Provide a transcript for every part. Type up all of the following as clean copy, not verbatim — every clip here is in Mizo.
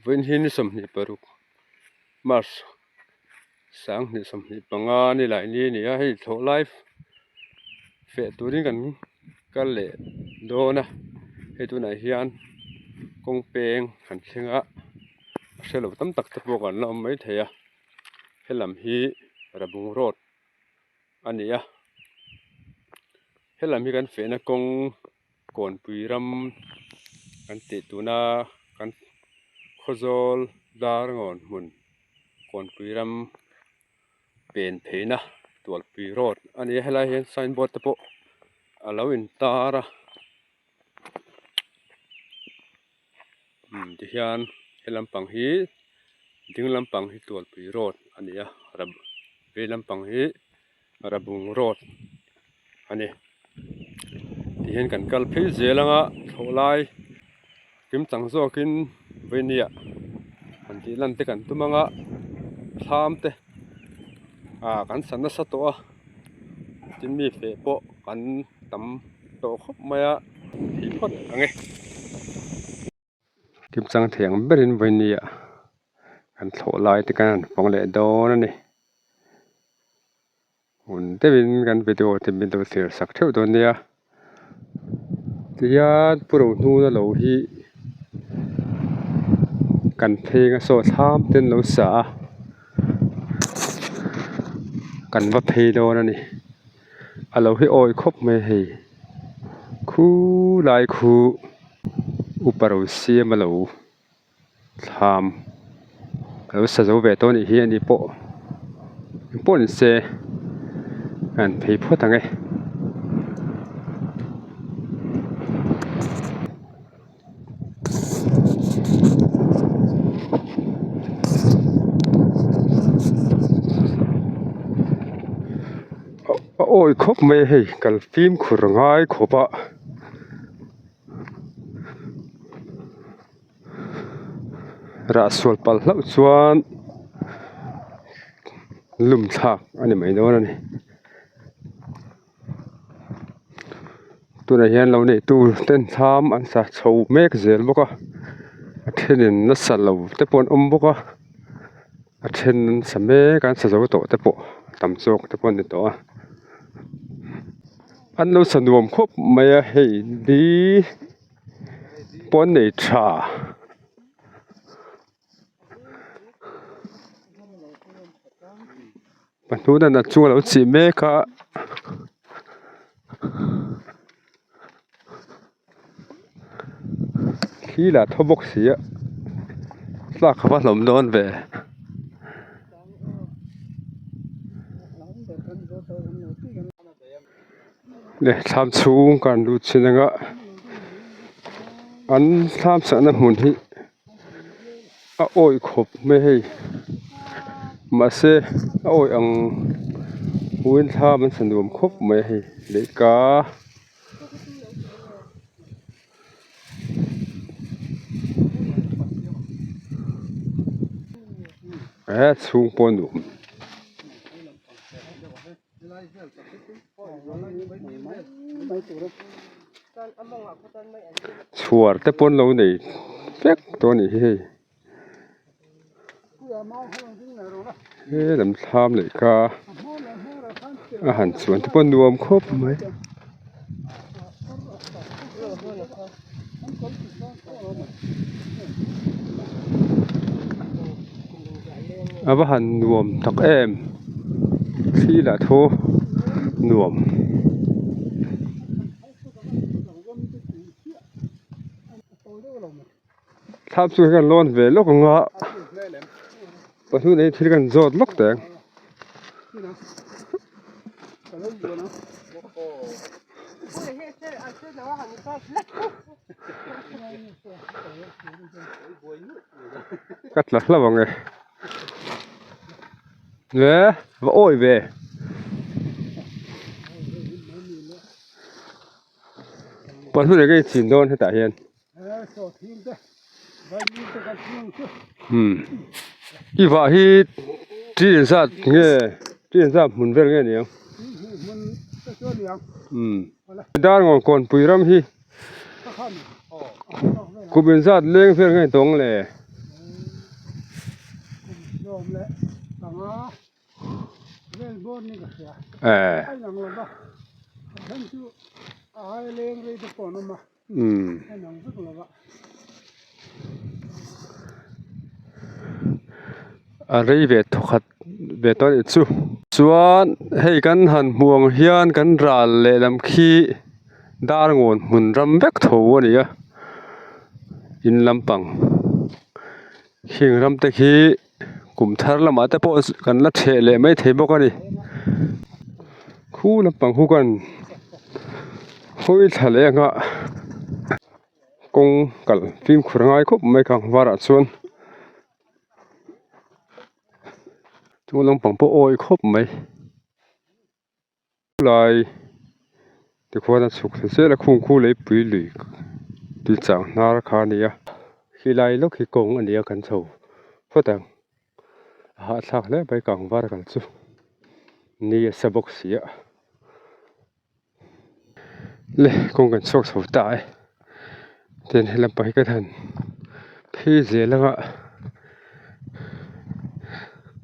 Vawiin hi ni 26 March 2025 ni lai ni a ni a, hei thlawh lai feh turin kan kal leh dawn a, hei tunah hian kawng peng kan thleng a, a hrelo tam tak te pawh kan la awm maithei a, helam hi Rabung road a ni a, helam hi kan fehna kawng Kawnpui ram kan tih tuna kan Khawzawl Darngawn hmun Kawnpui ram pen pheina Tualpui road a ni a helai hian sign board te pawh a lo intar a umm tihian he lampang hi ding lampang hi Tualpui road a ni a vei lampang hi Rabung road a ni. Tihian kan kal phei zel anga thlawh lai kim chang zawkin veinia han tih lan te kan tum anga thlam te ah kan sa nasa tawh a tin mi feh pawh kan tam tawh khawp mai a thei phawt ang e. Kim chang thei ang berin veinia kan thlawh lai te khan an fang leh dawn a ni. Hmun deuhin kan video te min lo thlir sak theuh dawn nia tihian pu rohnuna lo hi kan pheng a saw thlam te an lo sa a kan va phei dawn a ni a lo hi awi khawp mai hei khulai khu upa ro siam a lo. Thlam a lo sa zo ve tawh a nih hi ani pawh engpawh ni se an phei phawt ang e. A awi khawp mai a hei kal fimkhur ngai khawp a. Rah sual palh hlauh chuan lum thlak a ni mai dawn a ni tunah hian lo neih tu ten thlam an sa chho mek zel bawk a a thenin nasa lo te pawh an awm bawk a a then an sa mek a an sa zo tawh te pawh tam zawk te pawh an ni tawh a. An lo sa nuam khawp mai a hei hi pawn nei tha. Pahnuna chu a lo chih mek a. Thli lah thaw bawk si a tlak a va hlawm dawn ve. Le thlam chhung kan lut chin anga an thlam sahna hmun hi a awih khawp mai hei mahse a awih ang huin thlam an sa nuam khawp mai a hei lehka. He chhung pawh nuam. Chhuar te pawn lo nei vek tawh a nih hi hei. He lam thlam leh kha a han chuan te pawh nuam khawp mai. A va han nuam tak em thli lah thu nuam. Thlap chu kan lawn ve lawk ang a pahnih nei thil kan zawt lawk teh ang. Ka tla hlauh ang e le va awi ve. Pahnih nei ka inchin dawn hetah hian. I vah hi chi zat nge chi zat hmun vel nge ni ang Darngawn kawnpui ram hi kum in zat leng vel nge tawng le. A rei ve thawkhat ve tawh a nih chu. Chuan hei kan han hmuh ang hian kan ral lehlam khi dar ngawn hmun ram vek tho a ni a in lampang heng ram te khi kum thar lamah te pawh kan la ṭheh leh maithei bawk a ni khu lampang khu khan hawi thla leh ang a kawng kal fimkhur a ngai khawp mai kha varah chuan chu lampang pawh awi khawp mai. Lai tikhuan a chhuk thla zel a khung khu leipui lui tui chang hnar kha a ni a helai lawk hi kawng a ni a kan chho phawt ang a hahthlak hle mai kang var kal chu ni a sa bawk si a le kawng kan chhuak chho ta e tin he lampang hi ka han phei zel anga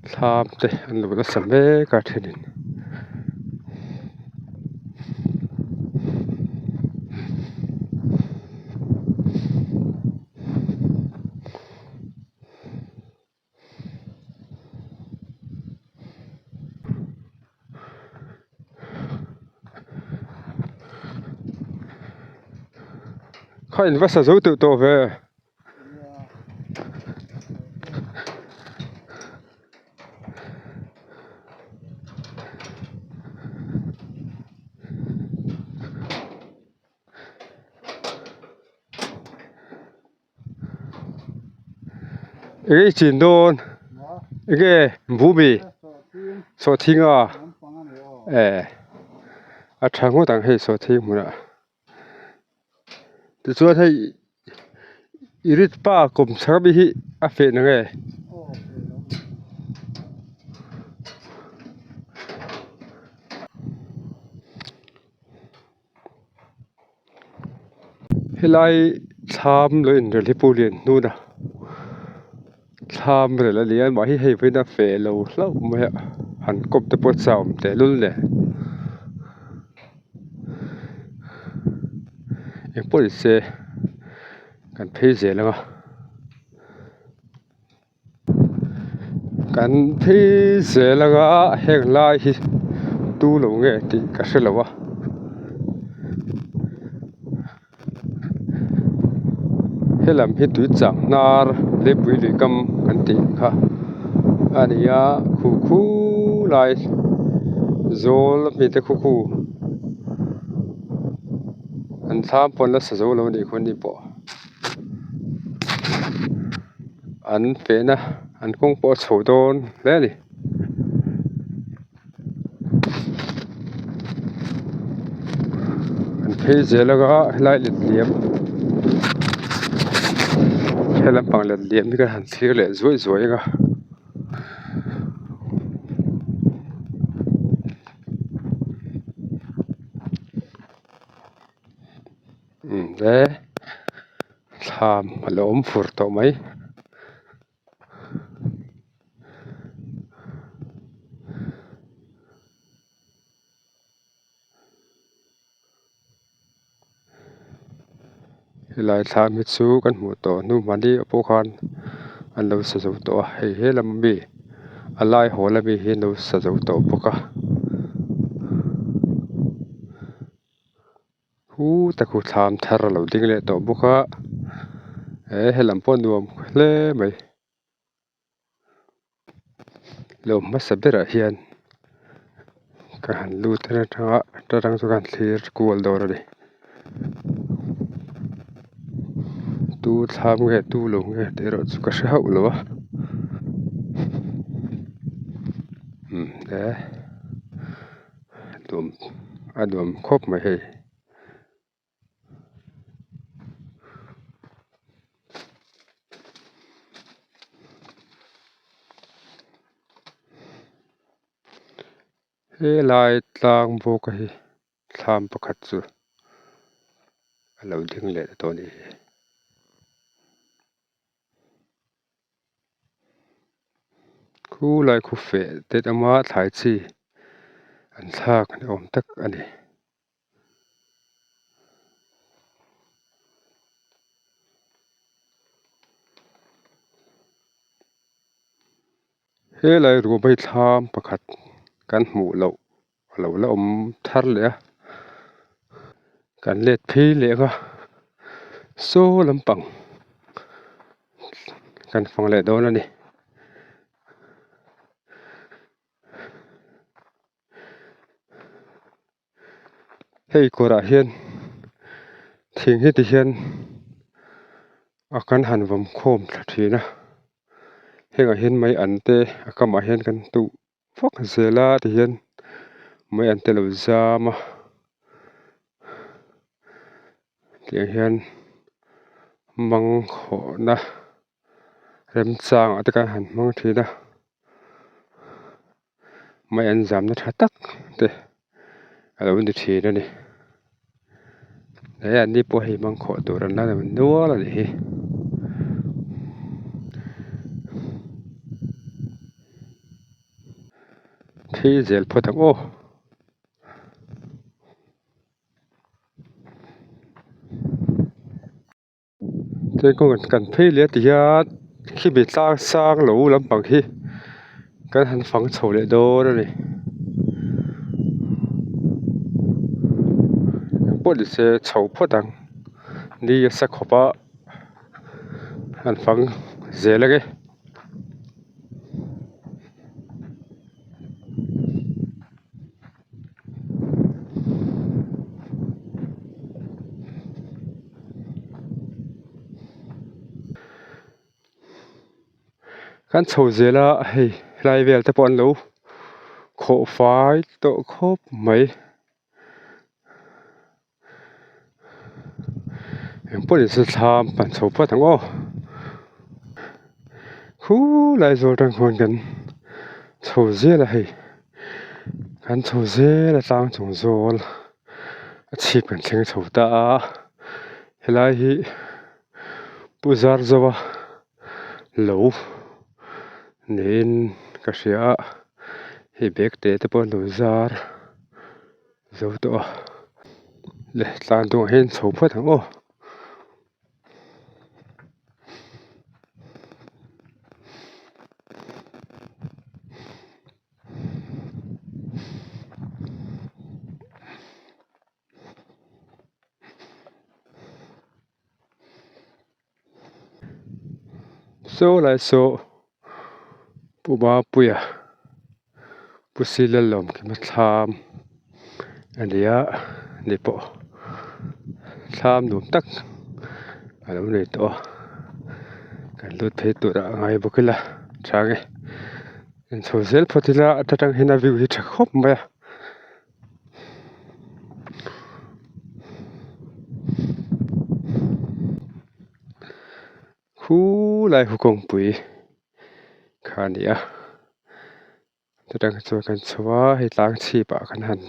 thlam te an lo nasa mek a thenin. Kha in va sa zo teuh tawh ve. Enge i chin dawn enge bumi sawhthing a eh a tha ngawt ang hei sawhthing hmunah tichuan hei i rit pa kawm chhak ami hi a feh na nge. Helai thlam lo inrel hi Pu Lianhnuna thlam rel a ni a mahni hei vawiin a feh lo hlauh mai a han kawp te pawh a chau awm tehlul nen engpawh ni se kan phei zel ang a. Kan phei zel anga heng lai hi tu lo nge tih ka hre lo a helam hi tui chang hnar leipui lui kam kan tih kha a ni a khu khu lai zawl a mi te khu khu an thlam pawh an la sa zo lo a nih khaw ni pawh. An fehna an kawng pawh a chho dawn hle a ni. An phei zel anga helai letliam he lampang letliam hi kan han thlir leh zuai zuai anga. Umm e thlam a lo awm fur tawh mai. Helai thlam hi chu kan hmuh tawh hnu hmani ah pawh khan an lo sa zo tawh a hei he lam ami a lai hawl ami hi an lo sa zo tawh bawk a. Hu tak hu thlam thar a lo ding leh tawh bawk a he helam pawh nuam hle mai lo hmasa berah hian ka han lut atanga ta tang chu ka han thlir kual dawn a ni tu thlam nge tu lo nge tih erawh chu ka hre hauh lo a umm he. Nuam a nuam khawp mai hei. Helai tlang bawk a hi thlam pakhat chu a lo ding leh ta tawh a nih hi. Khu lai khu feh te awm a thlai chi an thlak ni awm tak a ni. He lai ruahmai thlam pakhat kan hmuh loh a lo la awm thar leh a kan let phei leh ang a saw lampang kan fang leh dawn a ni. Hei kawrah hian thing hi ti hian a kan han vawm khawm thla thin a hengah hian mai an te a kamah hian kan tuh vak zel a ti hian mai an te lo zam a tiang hian mangkhawhna remchangah te khan han hmang thin a. Mai an zamna tha tak te a lo ni thin a ni he an ni pawh hei mangkhawh tur an la nei nual a nih hi. Phei zel phawt ang aw. Chuan kan phei leh a ti hian khimi tlang sang lo lampang hi kan han fang chho leh dawn a ni engpawh ni se chho phawt ang ni a sa khawp a an fang zel ang e. Kan chho zel a hei helai vel te pawh an lo khawh fai tawh khawp mai engpawh ni se thlam pan chho phawt ang aw khulai zawl tang khawn kan chho zel a hei kan chho zel a tlang chung zawl a chhip kan thleng chho ta a helai hi pu zar zo a lo niin ka hria a hei bag te te pawh an lo zar zo tawh a le tlan duah hian chho phawt ang aw. Saw lai saw Pu Mapuia Pu Silalawm khi ma thlam a ni a ni pawh thlam nuam tak a lo nei tawh a kan lut phei tur ah a ngai bawk ila chang e inchho zel phawt ila ata tang hian a view hi tha khawp mai a. Khulai hu kawngpui kha a ni a chutah chuan kan chho a hei tlang chhip ah kan han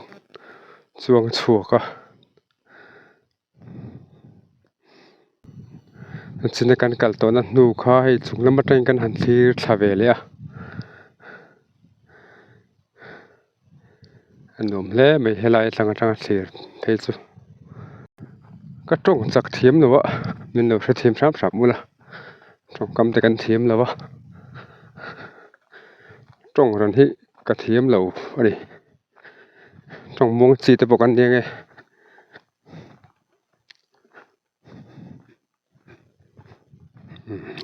chuang chhuak a china kan kal tawhna hnu kha hei chung lam atangin kan han thlir thla ve leh a. A nuam hle mai helai atang atanga thlir phei chu ka tawng chak thiam lo a min lo hrethiam hram hram ula tawngkam te kan thiam lo a tawng rawn hi ka thiam lo a ni tawng muang chi te pawh kan ni ang e.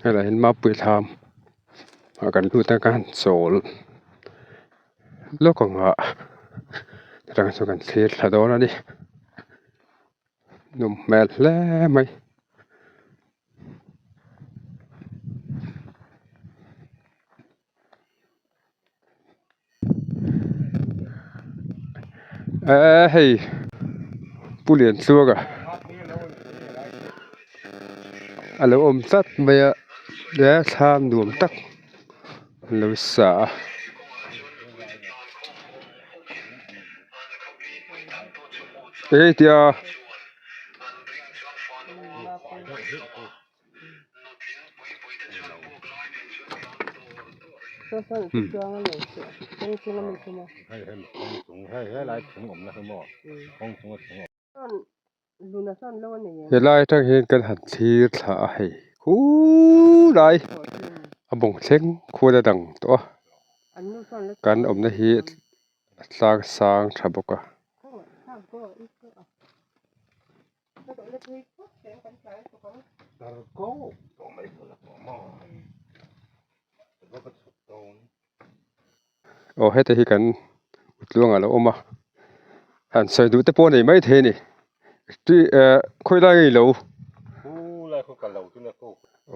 Helai hian mapui thlam ah kan lut a kan chawl lawk ang a atang chuan kan thlir thla dawn a ni nawm hmel hle mai. Eee hei Pu Liantluanga a lo awm tlat mai a he thlam nuam tak an lo sa a. Eng tia. Helai atang hian kan han thlir thla a hei khulai a bawng thleng khuan a dang tawh a kan awmna hi a tlang sang tha bawk a. Aw heta hi kan tluang a lo awm a han sawi duh te pawh a nei maithei a ni tui eh khawi lai nge i lo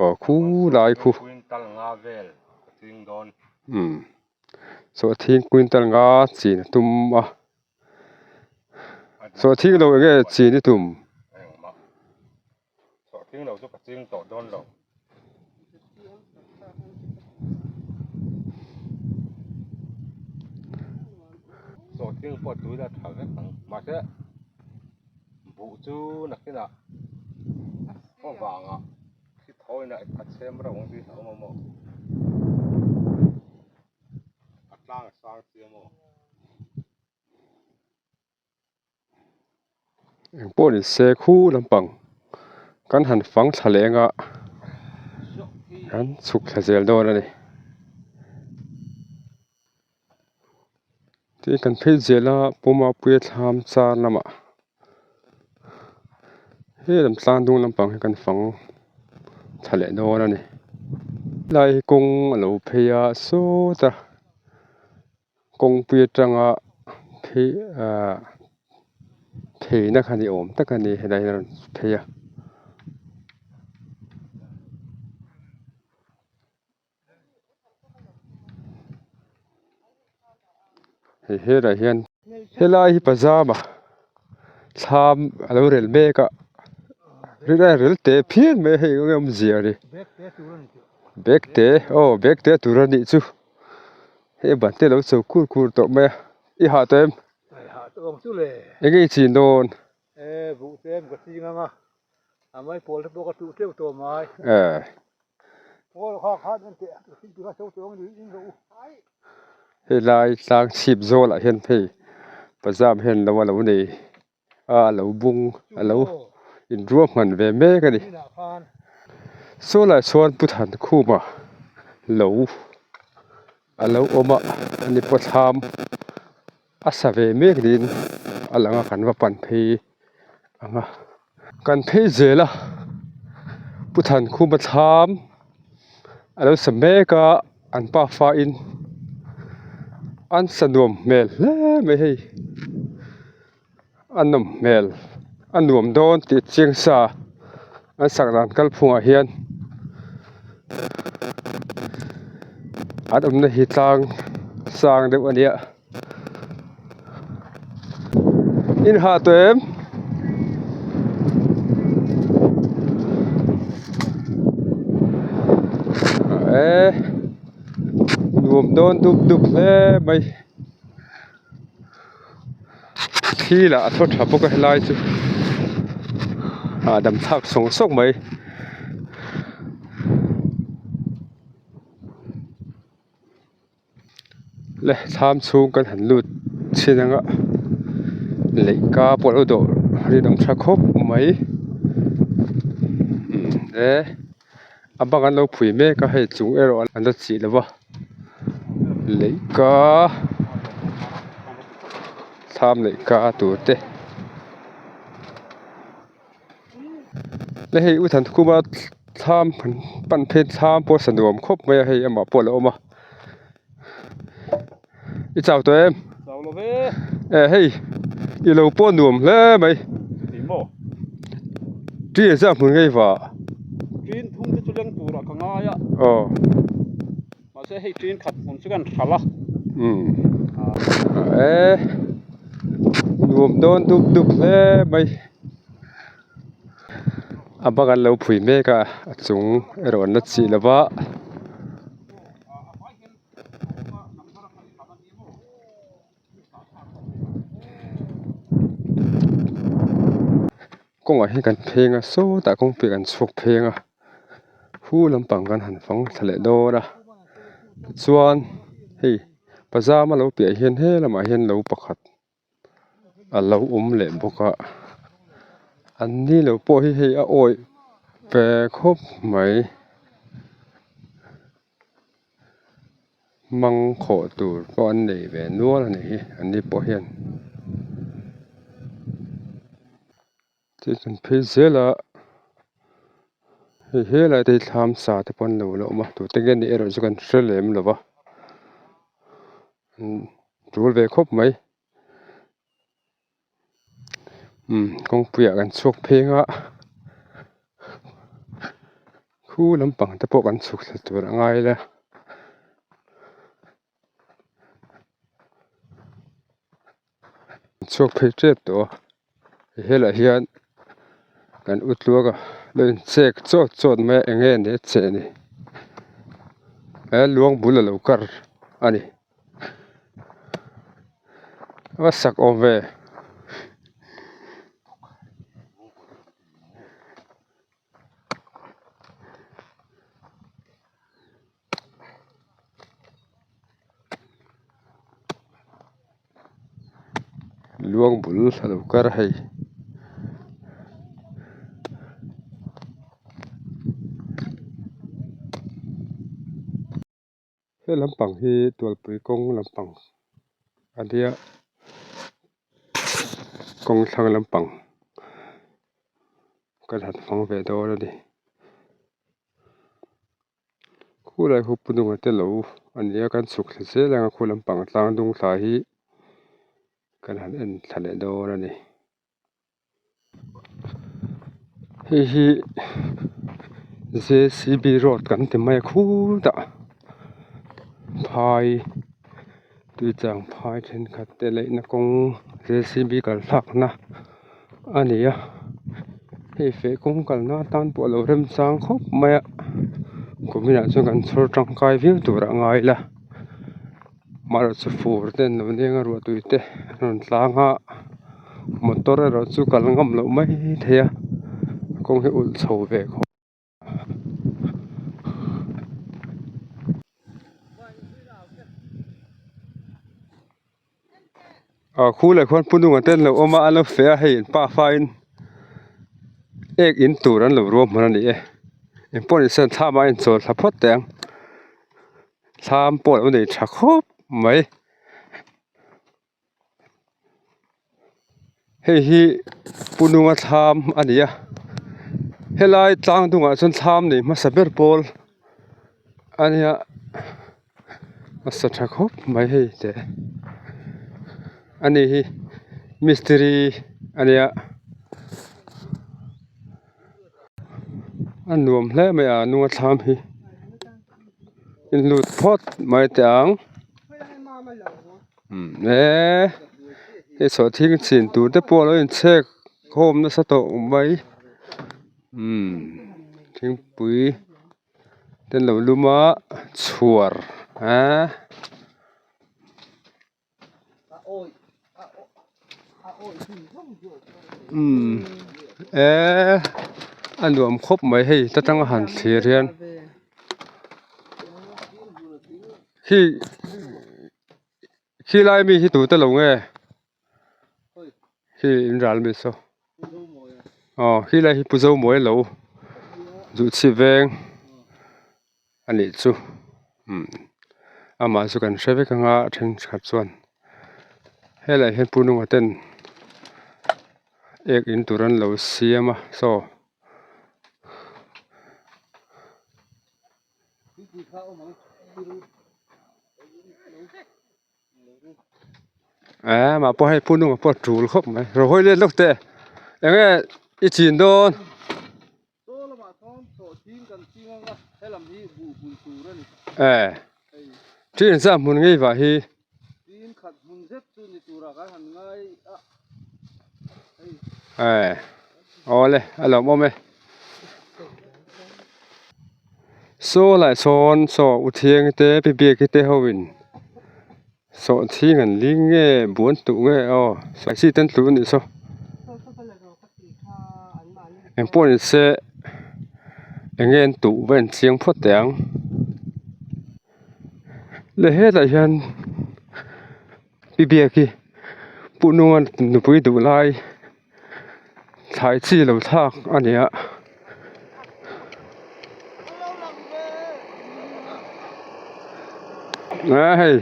aw khulai khu umm saw thing quintal nga chin a tum a saw thing lo eng nge chin i tum. Engpawh ni se khu lampang kan han fang thla leh anga kan chhuk thla zel dawn a ni. Tin kan phei zel a Pumapuia thlam char lamah he lam tlang dung lampang hi kan fang thla leh dawn a ni. Helai hi kawng a lo phei a sawta. Kawngpui atanga phei ahh pheina kha ni awm tak a ni helai hian a rawn phei a. Hei helai hian helai hi pajama thlam a lo rel mek a rilru rel teh phian mai a hei eng nge awmzia ni bag te aw bag te tur a nih chu. Hei ban te lo cho kur kur tawh mai a, i hah tawh em? I hah tawh ang chu le. Enge i chin dawn? E buh te em ka ching ang a, a mai pawl te pawh ka tuh teuh tawh mai. E. Pawl kha khan en teh, ka thing tur a cho tawh ang ni in rawh u. Hei lai tlang chhip zawlah hian hei pazam hian lo a lo nei a, a lo bung a lo inruahman ve mek a ni. Saw lai chuan Pu Thankhuma lo a lo awm a, ani pawh thlam a sa ve mek niin a lang a, kan va pan phei ang a. Kan phei zel a, Pu Thankhuma thlam a lo sa mek a, an pafa in an sa nuam hmel hle mai hei. A nawm hmel a nuam dawn tih chiang sa an sak dan kalphungah hian an awmna hi tlang sang deuh a nia in hah tawh em? E nuam dawn dup dup hle mai. Thli lah a thaw tha bawk a helai chu hahdam thlak sawng sawng mai. Le thlam chhung kan han lut chhin ang a leihka pawh a lo dawh rinawm tha khawp mai e a bang an lo phui mek a hei chung erawh an la chih lo va. Leihka thlam leihka tur te le hei u Thankhuma thlam pan phei thlam pawh a sa nuam khawp mai a hei amah pawh a lo awm a i chau tawh em e hei i lo pawh nuam hle mai Ṭi zah hmun ngei va. Ṭin thum te chu leng turah ka ngai a. Aw. Mahse hei ṭin khat hmun chu kan hralh a. Umm. E nuam dawn dup dup hle mai. A bang an lo phui mek a, a chung erawh an la chih lo va. Kawngah hian kan pheng a sawtah kawngpui kan chhuak pheng a hu lampang kan han fang thla leh dawn a. Tichuan hei pazama lo piah hian he lamah hian lo pakhat a lo awm leh bawk a an ni lo pawh hi hei a awih ve khawp mai mang khawh tur pawh an nei ve nual a ni hi an ni pawh hian. Thil kan phei zel a hei helai te hi thlam sa te pawh an lo la awm a tute nge nih erawh chu kan hre lem lo va tul ve khawp mai umm kawngpui ah kan chhuak pheng a khu lampang te pawh kan chhuk thla tur a ngai la. Chhuak phei tep tawh a helaiah hian kan u tluak a lo in chek chawt chawt mai a eng nge ni a cheh ni he luang bul a lo kar a ni a sak awm ve. Luang bul a lo kar a hei. He lampang hi tualpui kawng lampang a nia kawng thlang lampang kan han hmang ve dawn a ni. Khulai khu pu nunga te lo a ni a kan chhuk thla zel ang a khu lampang tlang dung thla hi kan han en thla leh dawn a ni. Hei hi J_C_B road kan ti mai a khutah phai tuichang phai thenkhat te leihna kawng J_C_B kal thlakna a ni a hei feh kawng kalna atan pawh a lo remchang khawp mai a kuminah chuan kan chhawr tangkai viau tur a ngai la amaherawhchu fur te an lo leng a ruah tui te a rawn tlang a motor erawh chu kal ngam loh mai thei a kawng hi ulh chho ve khawp. Ah khu leh khuan pu nunga te an lo awm a an lo feh a hei an pa fain ek in tur an lo ruam hman a ni e engpawh ni se an thlam ah a inchawl thla phawt teh ang thlam pawh a lo nei tha khawp mai. Hei hi pu nunga thlam a ni a helai tlang dungah chuan thlam nei hmasa ber pawl a nia a sa tha khawp mai hei teh ani hi mistiri a nia a nuam hle mai a nunga thlam hi in lut phawt mai teh ang. Eee hei sawhthing chin tur te pawh alo inchhek khawm nasa tawh mai umm thingpui te an lo lum a chhuar eee. Umm eee a nuam khawp mai hei ta tanga han thlir hian khi khi lai mi hi tute lo nge khi in ral mi saw aw khi lai hi pu zomawi lo duhchhi veng a nih chu umm amah chu kan hre vek anga a thenkhat chuan helaiah hian pu nunga ten ek in tur an lo siam a saw. Eee mah pawh hei pu nunga pawh a tul khawp mai ro hawi let lawk teh eng nge i chin dawn. Eee ṭhian sa hmun ngei vah hi. Eee awle a lawmawm e. Saw lah sawn saw u thiang te pi biak te ho in sawhthing an ling nge buan tuh nge aw spicy te an tluh a nih saw engpawh ni se eng nge an tuh va en chiang phawt teh ang. Leh hetah hian pi biaki pu nunga nupui duh lai thlai chi lo thlak a ni a. A hei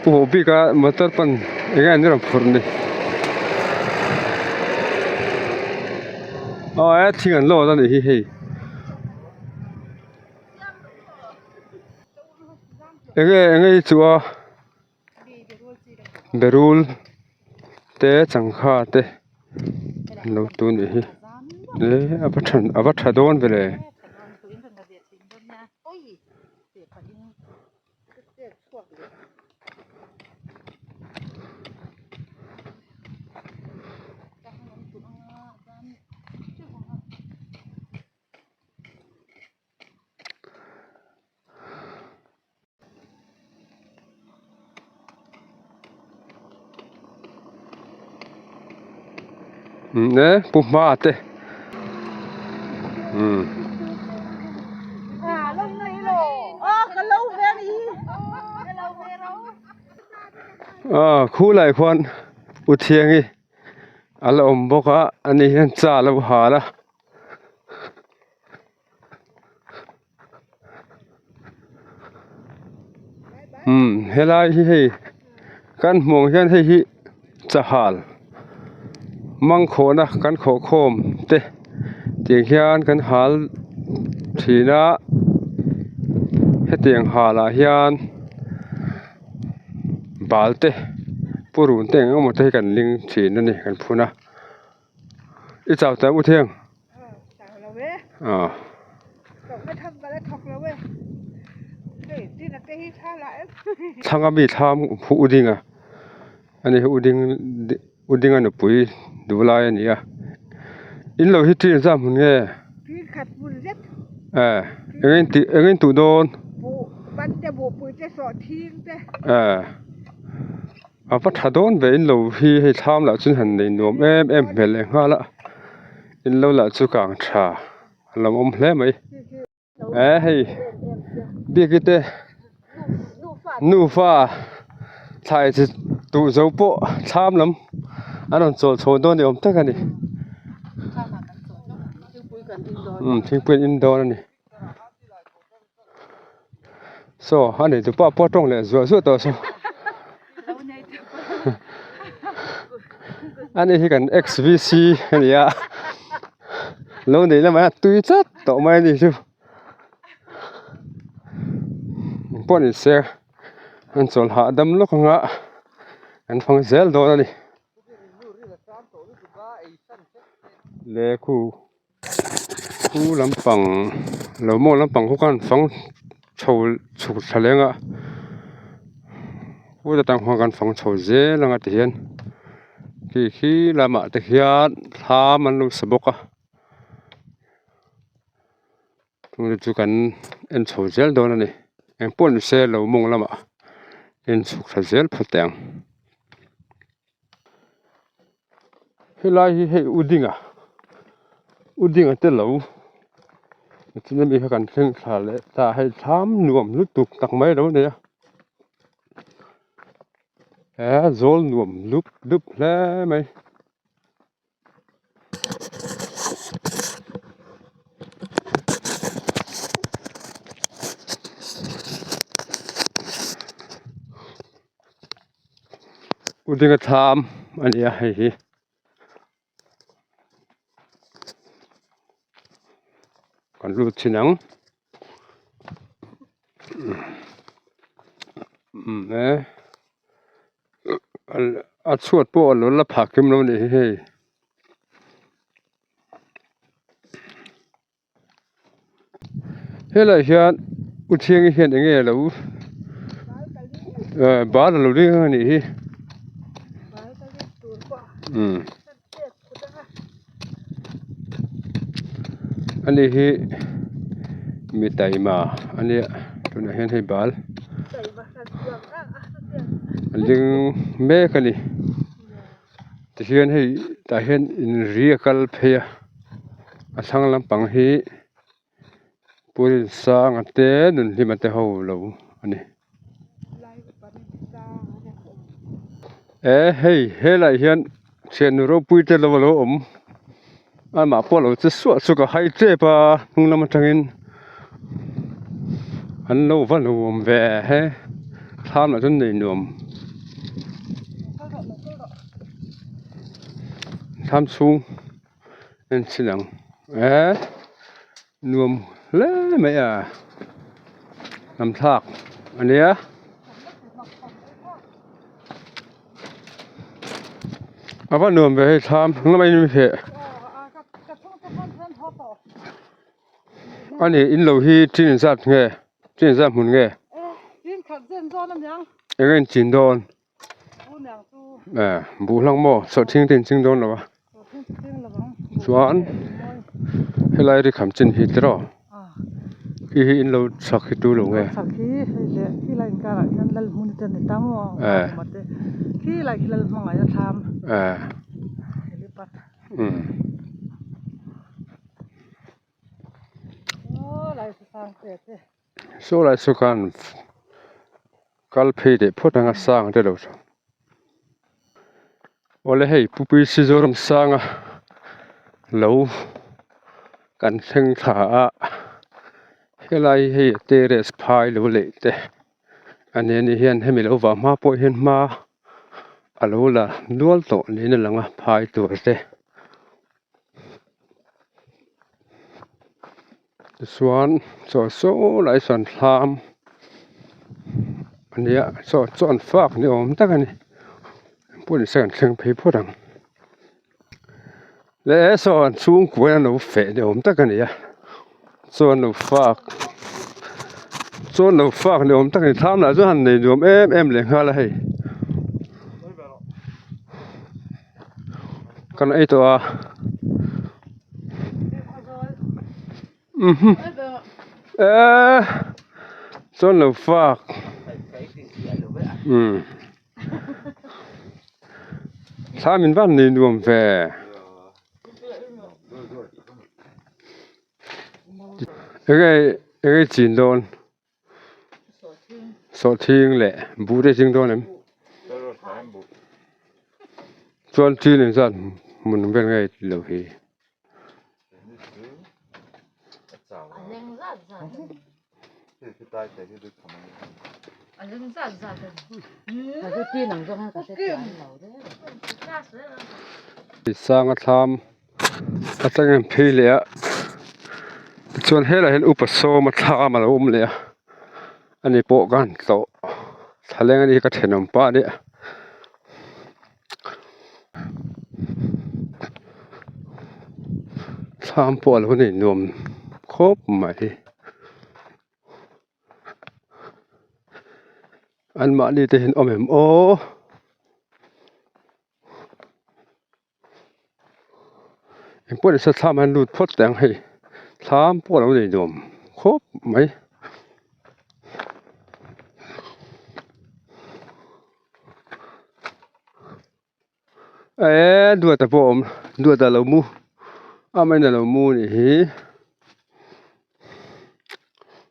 pu hmuh bik a motor pan eng nge an rawn phurh ni aw he thing an load a nih hi hei. Enge enge hi chu a berul te changkha te an lo tu nih hi eh a va tha a va tha dawn ve le. E pu hma te umm ah khulai khuan u thiangi a la awm bawk a ani hian cha a lo hal a. Umm helai hi hei kan hmuh ang hian hei hi chahal mangkhawhna kan khawh khawm te tiang hian kan hal thin a hetiang hal ah hian bal te purun te eng emaw te hi kan ling thin a ni kan phun a i chau ta u thiang. Thlang a mi thlam hu u ding a ani hi u ding u ding a nupui duh lai a ni a in lo hi ṭin zam hun nge eh eng in tih eng in tuh dawn eh a va tha dawn ve in lo hi hei thlam lah chu han nei nuam em em hmel leh nghal a. In lo lah chu kang tha a lo awm hle mai eh hei biak te nufa thlai chi duh zo pawh thlam lam an rawn chawl chho dawn ni awm tak a ni umm thingpui an in dawn a ni saw a nei tupa pawh a tawng leh zuah zuah tawh saw ani hi kan xvc a ni a lo nei lamah hian a tui tlat tawh mai a ni chu engpawh ni se an chawl hahdam lawk anga an fang zel dawn a ni lehkhu. Khu lampang lo maw lampang khu khan fang chho chhuk thla leng a khu ta tang khuan kan fang chho zel ang a ti hian khi khi lamah te hian thlam an lo sa bawk a chung te chu kan en chho zel dawn a ni engpawh ni se lo mawng lamah en chhuk thla zel phawt teh ang. Helai hi hei u dinga u dinga te lo tichuan ami kha kan thleng thla leh ta hei thlam nuam lutuk tak mai a lo nei a he zawl nuam lup lup hle mai. U dinga thlam a ni a hei hi kan lut thin ang umm e a chhuat pawh a lo la phah kim lo a nih hi hei. Helaiah hian u thiangi hian eng nge alo eh bal alo ring a nih hi umm ani hi mi taima a nia tunah hian hei bal a ling mek a ni. Tihian hei tah hian inri a kal phei a a thlang lampang hi Puri sanga te Nunhlima te ho lo a ni. E hei helaiah hian thiannu ropui te lo alo awm amah pawh a lo che suah chu ka hai tep a hnung lam atangin an lo va nuam ve he thlam ah chuan nei nuam thlam chhung en chhin ang e nuam hle mai a lam thlak a nia. A va nuam ve hei thlam hnung in heh a ni in lo hi chin zat nge chin zat hmun nge eng nge in chin dawn. Buh hlang maw sawhthing te in ching dawn lo a chuan helai ri kham chin hi tiraw khi hi in lo chhak hi tu lo nge Saw lai saw khan kal phei leh phawt anga sang te lo saw awle hei pupui Sizoram sanga lo kan thleng thla a helai hi hei terrace phai lo leh te a ni anih hian hemi lo vah hma pawh hian hma a lo la nual tawh niin a lang a phai tur te. Tichuan chaw saw lai sawn thlam a nia chaw chaw an fak ni awm tak a ni pawisa kan thleng phei phawt ang le saw an chhungkua in an lo feh ni awm tak a ni a chaw an lo fak chaw an lo fak ni awm tak a ni thlam lah chu han nei nuam em em leh nghal a hei. Kan ei tawh a mhm eee chuan lo fak umm thla min van nei nuam ve enge enge chin dawn. Sawhthing leh buh te ching dawn em? Chuan chin engzat hmun vel nge lo hi? Sanga thlam atangin an phei leh a tichuan helaiah hian upa sawma thlam alo awm leh a ani pawh ka han tlawh thlaleng ani hi ka thenawm pah a nia. Thlam pawh alo nei nuam khawp mai. Anmahni te hian awm em aw. Engpawh nise thlam an lut phawt teh ang hei thlam pawh a lo nei nuam khawp mai. Eee duata pawh a awm duata a lo mu amahin a lo mu a nih hi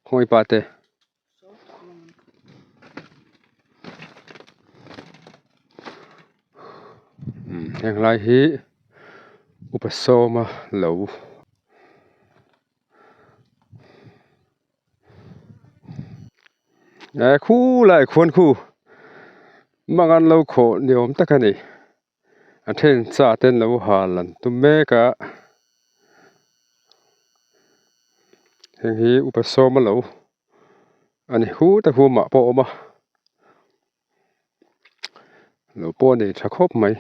khawngaih pa te. Heng lai hi upa sawma lo eh khulai khuan khu mangan lo khawh ni awm tak a ni a then cha ten lo hal an tum mek a heng hi upa sawma lo a ni hut a humah pawh a awm a lo pawh a nei tha khawp mai.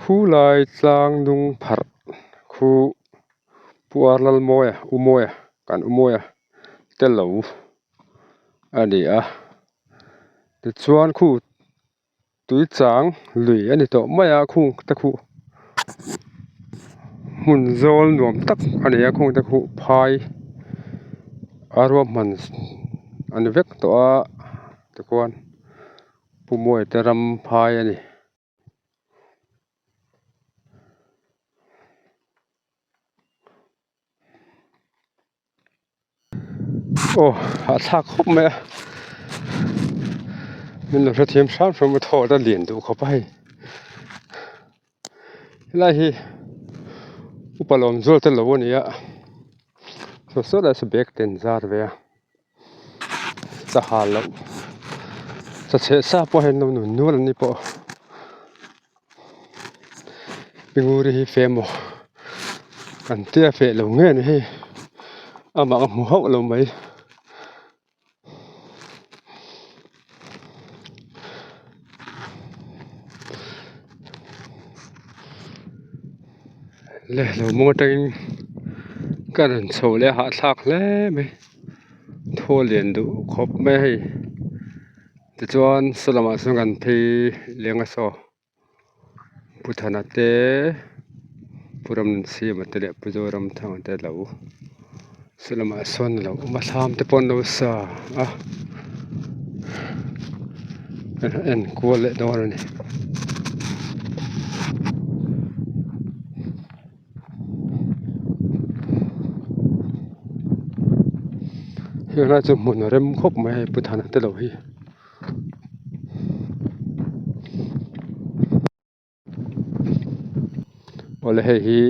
Khulai tlang nung pharh khu Puar Lalmawia U Mawia kan U Mawia te lo a ni a tichuan khu tui chang lui a ni tawh mai a khung te khuh hmun zawl nuam tak a ni a khung te khuh phai a ruahman a ni vek tawh a tikhuan Pu Mawia te ram phai a ni. Aw hahthlak khawp mai a min lo hrethiam hram hram a thaw a lian duh khawp a hei helai hi upa lawm zual te lo a ni a saw saw lai saw bag te an zar ve a sahal loh sa chheh sa pawh hian an lo nun nual an ni pawh. Pinguri hi fe maw kan tia feh lo nge ni hei amah ka hmu hauh lo mai. Le lo mawng atangin ka rawn chho leh a hahthlak hle mai thaw lian duh khawp mai a hei. Tichuan saw lamah sawn kan phei leng a saw Pu Thana te Pu Ramsiama te leh Pu Zoramthanga te lo saw lamah sawn a lo awm a thlam te pawh an lo sa a an en kual leh dawn a ni. Helai chu hmun a rem khawp mai hei pu Thana te lo hi. Awle hei hi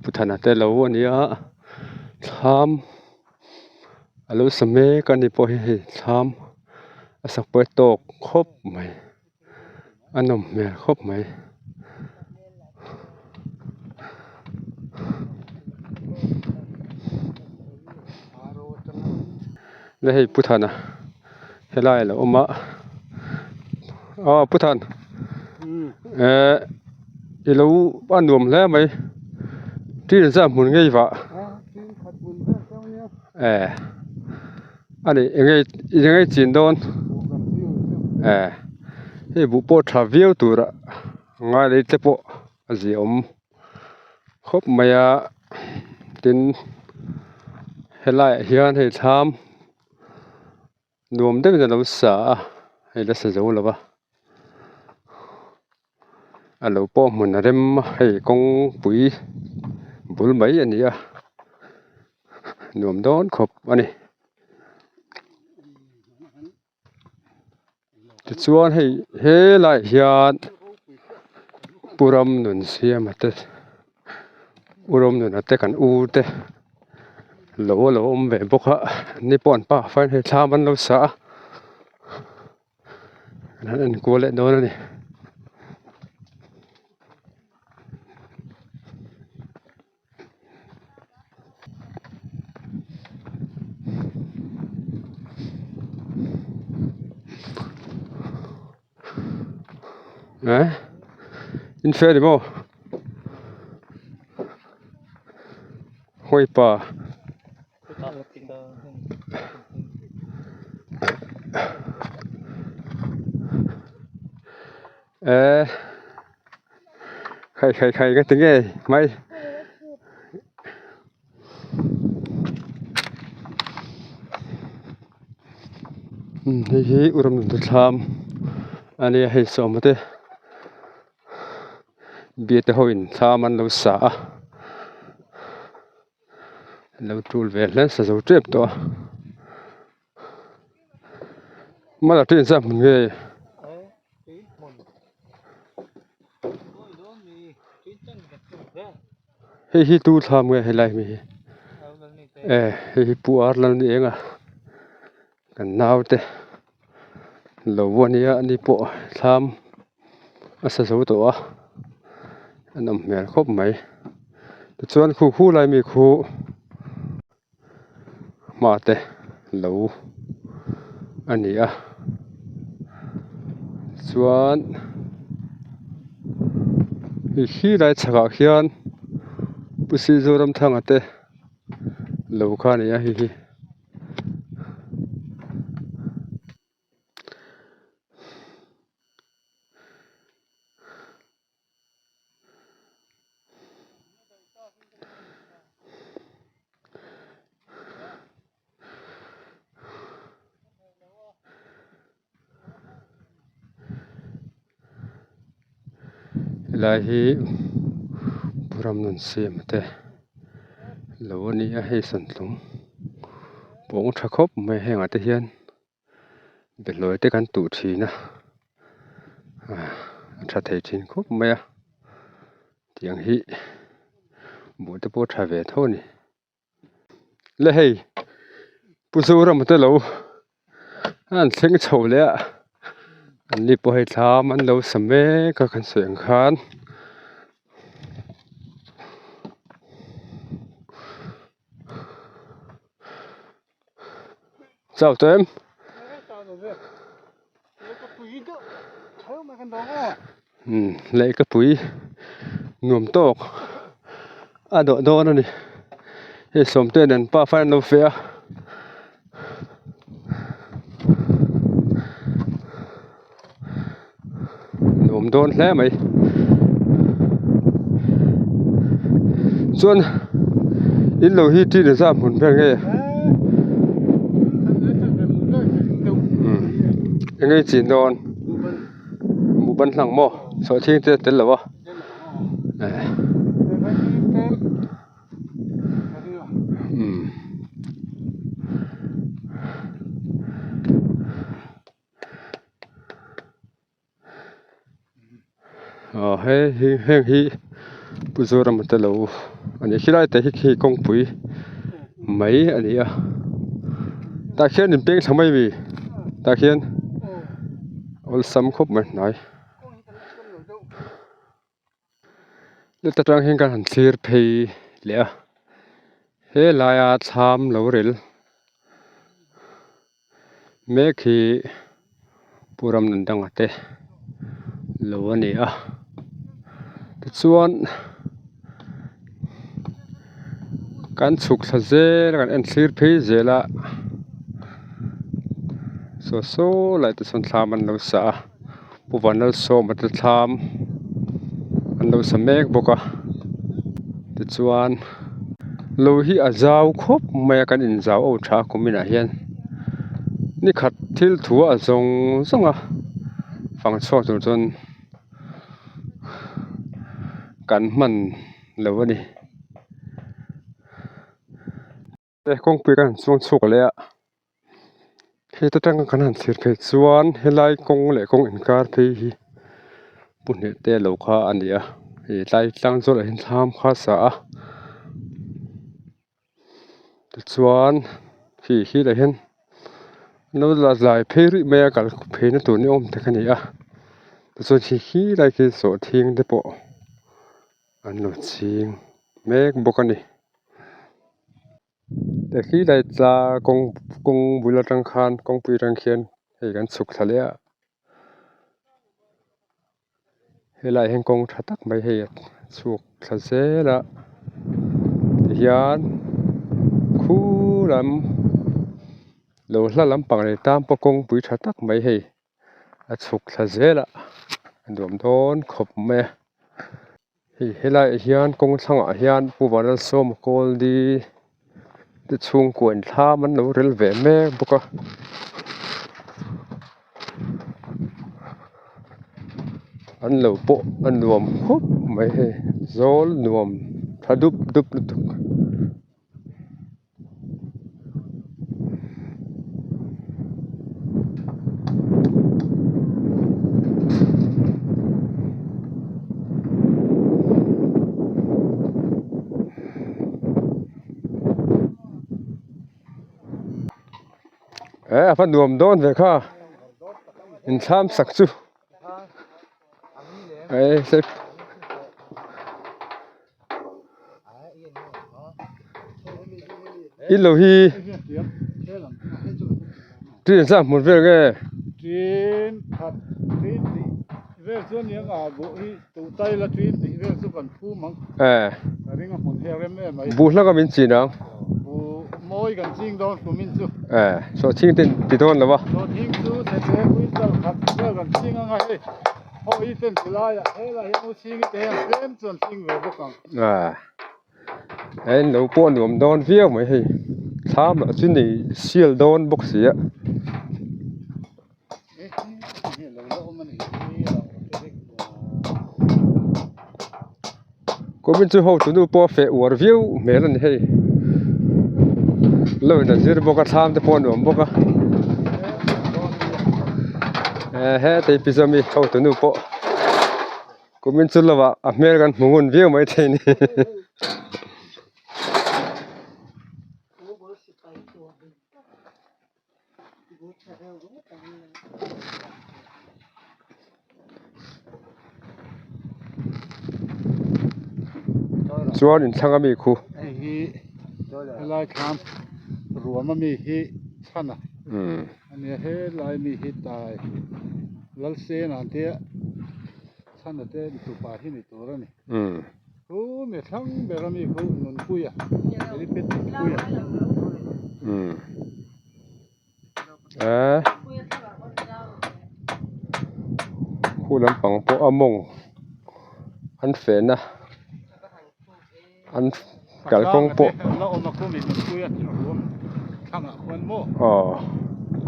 pu Thana te lo a nia thlam a lo sa mek a ni pawh hi hei thlam a sak pawh hi tawk khawp mai. A nawm hmel khawp mai. Le hei Pu Thana helai a lo awm a aw Pu Than eh i lo a nuam hle mai ṭin zah hmun ngei vah eh. A ni eng nge eng nge chin dawn eh hei buh pawh tha viau tura ngai leh te pawh a ziaawm khawp mai a tin helaiah hian hei thlam nuam deuhin a lo sa a hei la sa zo lo va a lo pawh hmun a rem a hei kawngpui bul mai a ni a nuam dawn khawp a ni tichuan hei helaiah hian pu Ramnunsiama te u Ramnuna te kan u te lo a lo awm ve bawk a ni pawh an pa faiin hei thlam an lo sa a. An enkual leh dawn a ni. Eh in feh a ni maw hawi pa. Eh khai khai khai ka ti ngei mai hei hi u ram thlam a nia hei sawma te biate ho in thlam an lo sa a. Lo tul ve hle sa zo tep tawh a mala ṭin sa hmun nge hei hi tu thlam nge helai mi hi e hei hi pu ar lal ni eng a kan naute lo ania ani pawh thlam a sa zo tawh a a nawm hmel khawp mai tichuan khu khu lai mi khu hma te lo a ni a chuan hei khi lai chhakah khian Pu Sizoramthanga te lo kha a ni a hei hi. Helai hi pu ram nun siam te. Lo a ni a hei sawntlung pawng tha khawp mai hengah te hian behlawi te kan tuh thin a ah a tha thei thin khawp mai a tiang hi buh te pawh a tha ve tho a ni le hei Pu Zorama te lo an thleng chho leh a an ni pawh hei thlam an lo sa mek a kan sawi ang khan. Chau tawh em? Umm lehkapui nuam tawk a dawh dawn a ni hei sawmte nen pa fan an lo feh a. Nuam dawn hle mai chuan in lo hi ṭin zam hmun vel nge umm eng nge chin dawn buh ban hlang maw sawhthing te a tel lo a eh umm. Aw hei hi heng hi Pu Zorama te lo a ni khilai te hi khi kawngpui mai a ni a tah khian in peng thla mai mi tah khian awlsam khawp mai hnai. Heta tang hian kan han thlir phei leh a helaia thlam lo rel mek hi Pu Ramnundanga te lo a ni a tichuan kan chhuk thla zel a kan en thlir phei zel a saw saw lai te chuan thlam an lo sa a. Pu Vanlalsawma te thlam an lo sa mek bawk a tichuan lo hi a zau khawp mai a kan inzau aw tha a kum inah hian ni khat thil thu a zawng zawng a fang chhuak tur chuan kan hman lo a ni. Kawngpui kan han chuang chhuak leh a heta tanga kan han thlir phei chuan helai kawng leh kawng inkar phei hi pu hneh te lo kha a ni a ih tlai tlang zawlah hian thlam kha a sa a tichuan khi khi lah hian an lo la zai phei ruih mai a kal phei na tur ni awm tak a ni a tichuan khi khi lai khi sawhthing te pawh an lo ching mek bawk a ni. Khi lai tla kawng kawng bul atang khan kawngpui atang khian hei kan chhuk thla leh a helaiah hian kawng tha tak mai hei a chhuk thla zel a tihian khu lam lo hla lampang leh tan pawh kawngpui tha tak mai hei. A chhuk thla zel a a nuam dawn khawp mai a hei helaiah hian kawng thlangah hian Pu Vanlalsawma Kawldi te chhungkua in thlam an lo rel ve mek bawk a. An lo pawh a nuam khawp mai hei zawl nuam tha dup dup lutuk. Eh a va nuam dawn ve kha inthlam sak chu eh I lo hi tin zah hmun vel nge tin khat tin tih vel chu ania nga buh hi tuh tai la tin tih vel chu kan phum ang eh ka ring a hmun hi a rem em mai buh hlak a min chin ang buh mawi kan ching dawn kumin chu eh sawhthing te ti dawn lo a sawhthing chu chhe quintal khat vel kan ching anga hei. Hawi ten ti laiah helai hian u chhingi te hian tlem chu an ching ve bawk ang. Ah en lo pawh nuam dawn viau mai hei thlam lah chu nei sial dawn bawk si a. Kumin chu ho tunu pawh a feh uar viau hmel a ni hei. Lo in a zir bawk a thlam te pawh a nuam bawk a ehe tei pi zawmi hotu nu pawh kumin chu lovah a hmel kan hmu ngun viau mai thei a ni. Chuan inthlang ami khu. Hei hi helai thlam ruam ami hi chhan a ania helai mi hi tai Lalsena ang te chhana te tupa hi ni tur a ni. Khu mi thlang ber ami khu Nunpuia Elipet Nunpuia. Eh khu lampang pawh a mawng an fehna an kalkawng pawh aw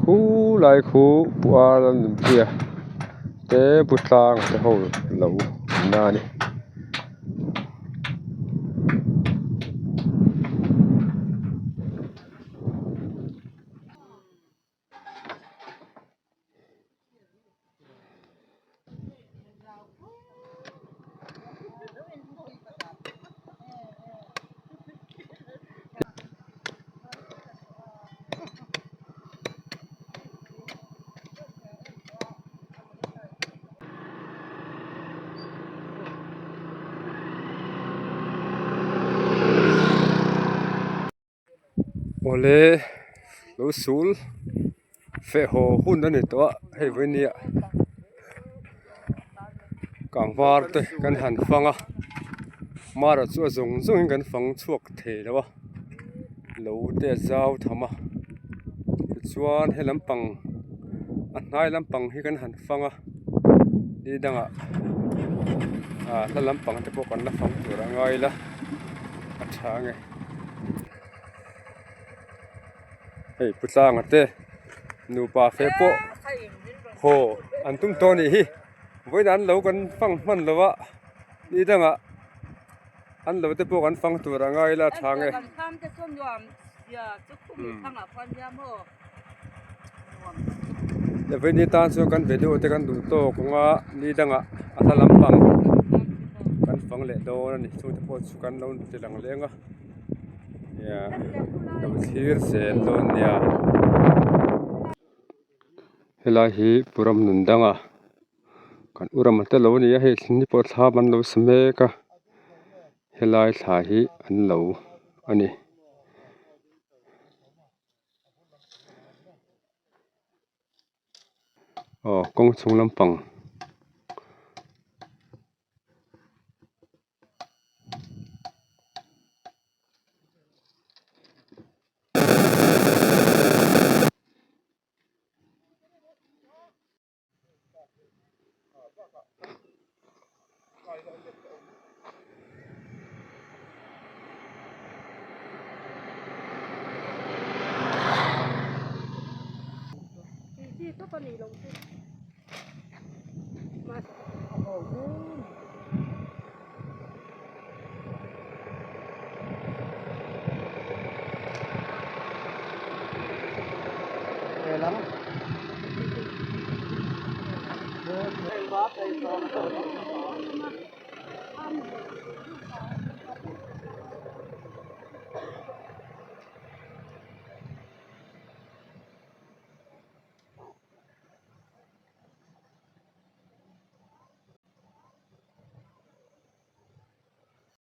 khulai khu puar a nunpuia te bu tlang te ho lo awmna a ni. Awle lo sul feh haw hun a ni tawh a hei vawinia kangvar te kan han fang a mara chu a zawng zawng in kan fang chhuak thei lo a lo te a zau tham a tichuan he lampang a hnai lampang hi kan han fang a ni dangah ah hla lampang te pawh kan la fang tur a ngai ila a tha ange. Hei pu tlanga te nupa fe pawh haw an tum tawh a nih hi vawiin an lo kan fang hman lo a ni dangah an lo te pawh kan fang tur a ngai ila a tha ange. Vawiin ni tan chuan kan video te kan duh tawk ang a ni dangah a hla lampang kan fang leh dawn a ni chungte pawh chu kan lo ti lang leng a lo thlir zel dawn nia helai hi Puram nun danga kan u rama te lo a ni a hei ni pawh thlam an lo sa mek a helai thla hi an lo a ni. Aw kawng chhung lampang.